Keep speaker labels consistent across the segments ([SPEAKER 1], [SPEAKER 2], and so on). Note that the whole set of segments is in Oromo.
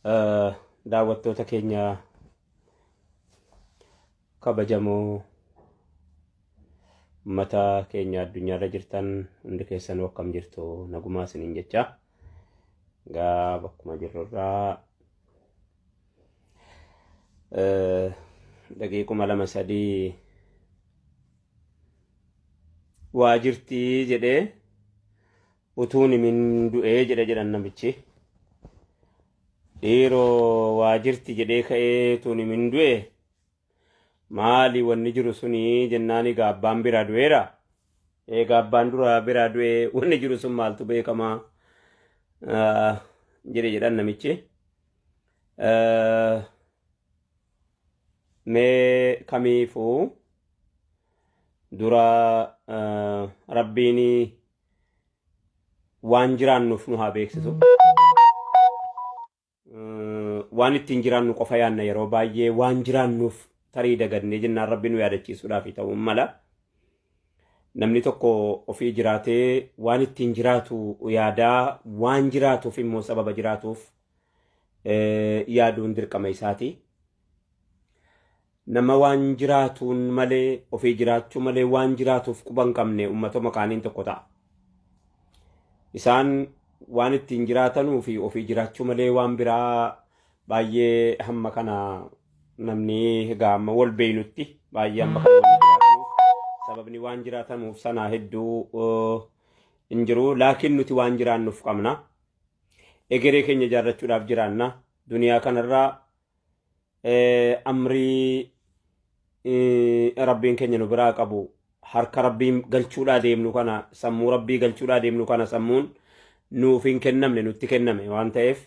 [SPEAKER 1] Daawwattoota keenya kabajamoo ummata keenya addunyaarra jirtan hundi keessanuu akkam jirtu nagumaa isiniin jecha. Egaa bakkuma jirrurraa daqiiquma lama sadii waa jirtii jedhee utuun himin du'ee jedhe jedhan namichi. Dhiiroo waa jirti jedhee ka'ee utuun himin du'e maali wanni jiru suni jennaan egaa abbaan biraa du'eera. Egaa abbaan duraa biraa du'e wanni jiru sun maaltu beekamaa jedhe jedhan namichi. Mee kamiifuu dura rabbiin waan jiraannuuf nu haa beeksisu. Waan ittiin jiraannu qofa yaanna yeroo baay'ee waan jiraannuuf tarii dagannee jennaan rabbi nu yaadachiisuudhaaf ta'uu mala. Namni tokko ofii jiraatee waan ittiin jiraatu yaadaa waan jiraatuuf immoo sababa jiraatuuf yaaduun dirqama isaati. Nama waan jiraatuun malee ofii jiraachuu malee waan jiraatuuf quba hin qabne uummatuma kaaniin tokko ta'a. Isaan waan ittiin jiraatanuu fi ofii jiraachuu malee waan biraa baay'ee hamma kana namni egaa amma wal beeynutti baay'ee hamma kana wanni jiraatanuuf sababni waan jiraatamuuf sanaa hedduu hin jiru. Laakiin nuti waan jiraannuuf qabna. Egeree keenya ijaarrachuudhaaf jiraanna. Duniyaa kanarraa amrii rabbiin keenya nu biraa qabu harka rabbiin galchuudhaa deemnu kana sammuu rabbii galchuudhaa deemnu kana sammuun nuuf hin kennamne nutti kenname waan ta'eef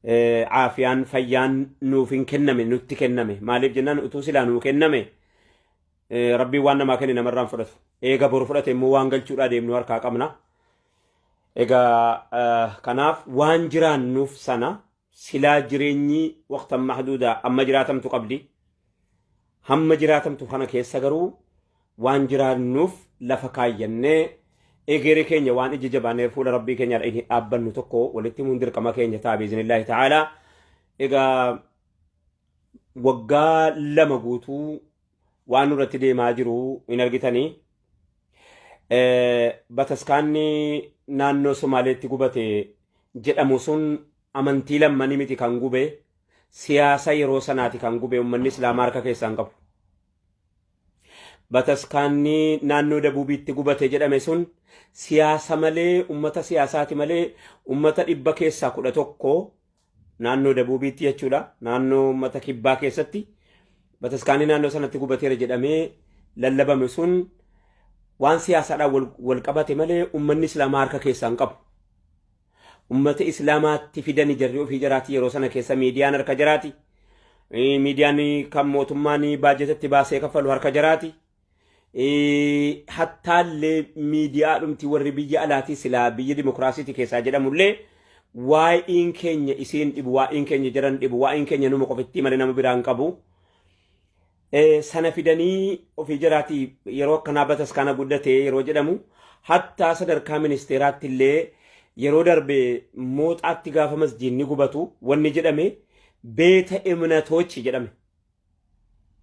[SPEAKER 1] caafiyaan fayyaan nuuf hin kenname nutti kenname maaliif jennaan utuu silaa nuu kenname rabbiin waan namaa kenne namarraan fudhatu eega boru fudhate immoo waan galchuudhaa deemnu harkaa qabna egaa kanaaf waan jiraannuuf sana Silaa jireenyi waqtan mahduuda amma jiraatamtu qabdi. Hamma jiraatamtu kana keessa garuu waan jiraannuuf lafa kaayyannee egeree keenya waan ija jabaannee fuula rabbii keenyaa inni dhaabbannu tokko walitti himuun dirqama keenya ta'a biiznillaahi ta'aalaa. Egaa waggaa 2 guutuu waan nurratti deemaa jiru hin argitanii. Bataskaanni naannoo Somaaleetti gubate jedhamu sun amantii lammanii miti kan gube siyaasa yeroo sanaati kan gube uummanni Islaamaa harka keessaa hin qabu. Bataskaanni naannoo Dabuubiitti gubate jedhame sun siyaasa malee uummata siyaasaati malee uummata 11% naannoo Dabuubiitti jechuudha naannoo uummata kibbaa keessatti bataskaanni naannoo sanatti gubateera jedhamee lallabame sun waan siyaasaadhaan wal qabate malee uummanni Islaamaa harka keessaa hin qabu. Uummata Islaamaatti fidani jarri ofii jaraati yeroo sana keessa miidiyaan harka jaraati. Miidiyaan kan mootummaan baajetatti baasee kaffalu harka jaraati. Hattaallee miidiyaadhumti warri biyya alaatii silaa biyya dimokiraasiiti keessaa jedhamullee waa'een keenya isiin dhibu waa'een keenya jaran dhibu waa'een keenya numa qofittii malee nama biraan qabu. Sana fidanii ofii jaraatii yeroo akkanaa bataskaana guddate yeroo jedhamu hattaa sadarkaa ministeeraatti illee yeroo darbe mooxaatti gaafa masjiidni gubatu wanni jedhame beeta imnatoochi jedhame.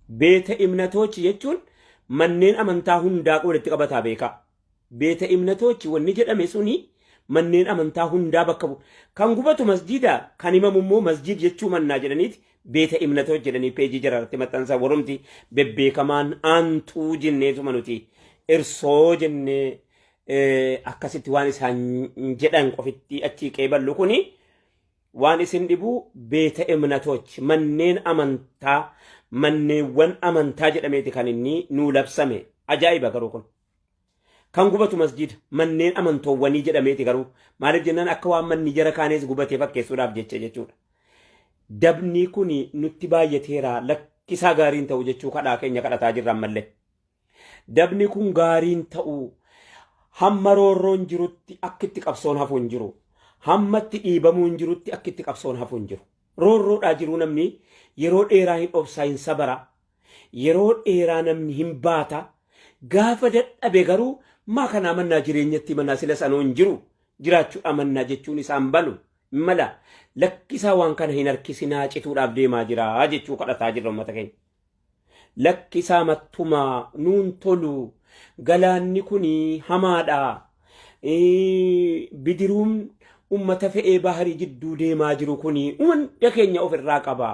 [SPEAKER 1] Beeta imnatoochi jechuun manneen amantaa hundaa walitti qabataa beekaa. Beeta imnatoochi wanni jedhame suni manneen amantaa hundaa bakka bu'u. Kan gubatu masjiida kan himamu immoo masjiid jechuu mannaa jedhaniiti beeta imnatoochi jedhanii peejii jara irratti maxxansa warumti bebbeekamaan aantuu jenneetuma nuti irsoo jennee akkasitti waan isaan jedhan qofitti achii qeeballu kuni Waan isin dhibu beeta emnatoch, manneen amantaa, manneewwan amantaa jedhameeti kan inni nuu labsame. Ajaa'iba garuu kun. Kan gubatu masjiida, manneen amantoowwanii jedhameeti garuu. Maaliif jennaan akka waan manni jara kaanees gubatee fakkeessuudhaaf jecha jechuudha. Dabni kun nutti baay'ateera lakkisaa gaariin ta'u jechuu kadhaa keenya kadhataa jirra ammallee. Dabni kun gaariin ta'u hamma roorroon jirutti akka itti qabsoon hafu hin jiru. Hamma itti dhiibamuun jirutti akka itti qabsoon hafu hin jiru. Roorroodhaa jiruu namni yeroo dheeraa hin obsaa hin sabara. Yeroo dheeraa namni hin baata. Gaafa dadhabe garuu maa kanaa mannaa jireenyatti mannaa sila sanoo hin jiru. Jiraachuu amannaa jechuun isaan balu. Mala. Lakkisaa waan kana hin harkisinaa cituudhaaf deemaa jira jechuu kadhataa jirra uummata keenya. Lakkisaa mattumaa nuun tolu galaanni kun hamaadha. Bidiruun uummata fe'ee baharii jidduu deemaa jiru kun hunda keenya ofirraa qaba.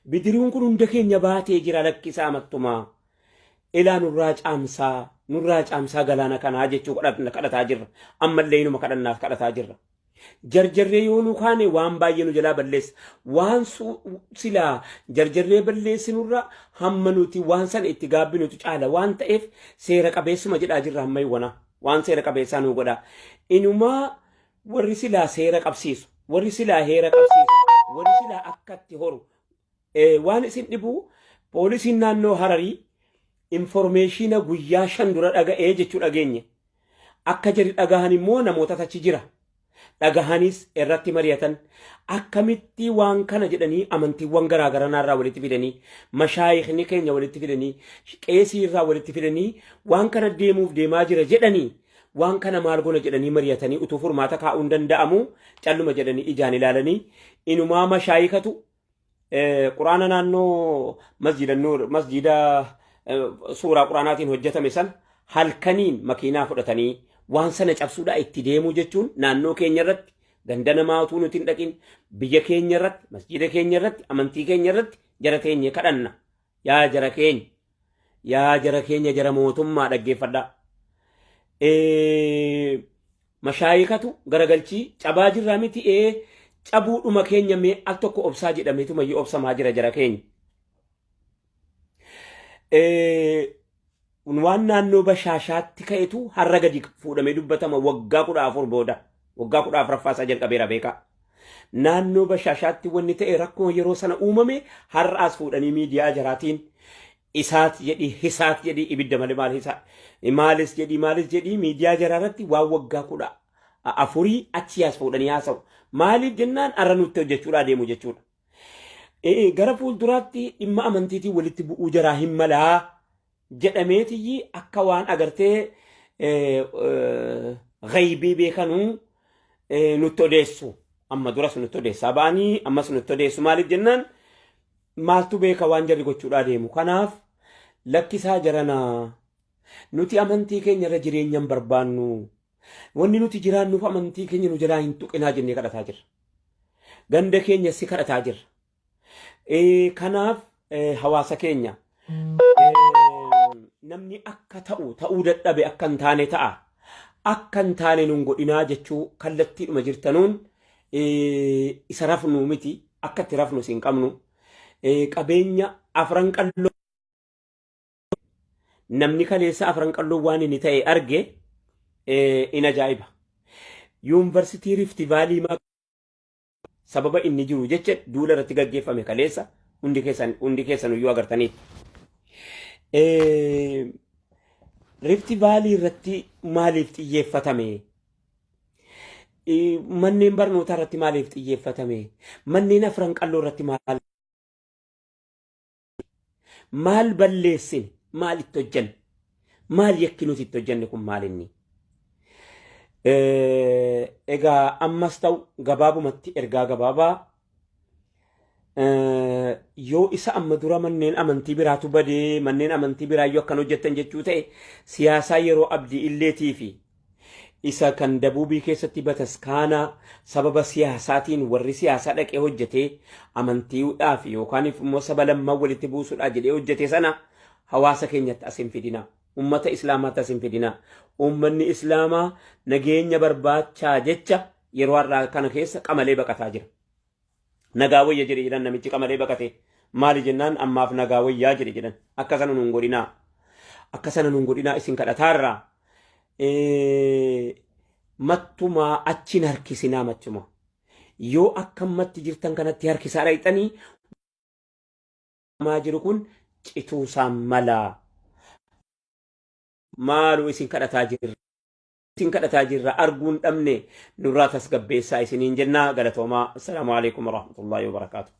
[SPEAKER 1] Bidiruun kun hunda keenya baatee jira lakkisaa mattumaa. Ilaa nurraa caamsaa nurraa caamsaa galaana kanaa jechuu kadhataa jirra. Ammallee inuma kadhannaaf kadhataa jirra. Jarjarree yoo nu kaane waan baay'ee nu jalaa balleessa. Waan silaa jarjarree balleessinurra hamma nuti waan sana itti gaabbinutu caala waan ta'eef seera qabeessuma jedhaa jirra hamma iwwana. Waan seera qabeessaa nu godha. Inumaa warri silaa seera qabsiisu, warri silaa heera qabsiisu, warri silaa akkatti horu waan isin dhibu poolisiin naannoo Hararii informeeshiina guyyaa 5 dura dhaga'ee jechuu dhageenye. Akka jari dhagahan immoo namoota achi jira. Dhagahanis irratti mari'atan akkamitti waan kana jedhanii amantiiwwan garaa garaa walitti fidanii mashaayikni keenya walitti fidanii qeesii irraa walitti fidanii waan kana deemuuf deemaa jira jedhanii waan kana maal goona jedhanii mari'atanii utuu furmaata kaa'uun danda'amu calluma jedhanii ijaan ilaalanii inumaa mashaayikatu quraana naannoo masjida nuur masjida suuraa quraanaatiin hojjetame san halkaniin makiinaa fudhatanii waan sana cabsuudhaa itti deemuu jechuun naannoo keenya irratti ganda namaa utuu nuti hin dhaqin biyya keenya irratti masjida keenya irratti amantii keenya irratti jara teenye kadhanna. Yaa jara keenya, yaa jara keenya, jara mootummaa dhaggeeffadhaa. Mashaayikatu garagalchii cabaa jirraa miti ee cabuudhuma keenya mee al tokko obsaa jedhameetu mayyuu obsamaa jira jara keenya. Waan naannoo Bashaashaatti ka'etu har'a gadi fuudhamee dubbatama waggaa 14 booda. Waggaa 14ffaa isaa jalqabeera beekaa. Naannoo Bashaashaatti wanni ta'e rakkoo yeroo sana uumame har'aas fuudhanii miidiyaa jaraatiin isaat jedhi hisaat jedhi ibidda malee maal hisaa maalis jedhi maalis jedhi miidiyaa jaraa irratti waan waggaa 14 achi as fuudhanii haasa'u. Maaliif jennaan har'a nutti hojjechuudhaa deemu jechuudha. Gara fuulduraatti dhimma amantiitiin walitti bu'uu jaraa hin malaa jedhameetiyyi akka waan agartee ghaybii beekanuu nutti odeessu. Amma duras nutti odeessaa ba'anii ammas nutti odeessu maaliif jennaan maaltu beeka waan jarri gochuudhaa deemu. Kanaaf lakkisaa jaranaa nuti amantii keenya irra jireenya hin barbaannu. Wanni nuti jiraannuuf amantii keenya nu jalaa hin tuqinaa jennee kadhataa jirra. Ganda keenya si kadhataa jirra. Kanaaf hawaasa keenya namni akka ta'u ta'uu dadhabe akka hin taane ta'a. Akka hin taane nun godhinaa jechuu kallattiidhuma jirtanuun isa rafnu miti akka itti rafnu isin qabnu. Qabeenya Afran Qalloo namni kaleessa Afran Qalloo waan inni ta'e arge in ajaa'iba. Yuunivarsiitii Rift Vaalii sababa inni jiru jecha duula irratti gaggeeffame kaleessa hundi keessan hundi keessan iyyuu agartaniitu. Rift Vaalii irratti maaliif xiyyeeffatame? Manneen barnootaa irratti maaliif xiyyeeffatame? Manneen Afran Qalloo irratti maal maal balleessine? Maal itti hojjenne? Maal yakki nuti itti hojjenne kun maal inni? Egaa ammas ta'u gabaabumatti ergaa gabaabaa yoo isa amma dura manneen amantii biraatu badee manneen amantii biraa yoo akkan hojjettan jechuu ta'e siyaasaa yeroo Abdii Illeetii fi isa kan dabuubii keessatti bataskaanaa sababa siyaasaatiin warri siyaasaa dhaqee hojjetee amantiidhaaf yookaan immoo saba lammaan walitti buusuudhaa jedhee hojjete sana hawaasa keenyatti as hin fidina. Ummata Islaamaatti as hin fidina. Ummanni Islaamaa nageenya barbaachaa jecha yeroo har'aa kana keessa qamalee baqataa jira. Nagaa wayya jedhe jedhan namichi qamalee baqate. Maali jennaan ammaaf nagaa wayyaa jedhe jedhan. Akka sana nuun godhinaa. Akka sana nuun godhinaa isin kadhataarraa. Mattumaa achiin harkisinaa mattuma. Yoo akka ammatti jirtan kanatti harkisaa dhaqxanii maa jiru kun cituusaan malaa. Maaloo isin kadhataa jirra. Isin kadhataa jirra arguun dhabne nurraa tasgabbeessaa isiniin jennaa galatoomaa. Assalaamu alaikum warahmatullaahi wabarakaatuh.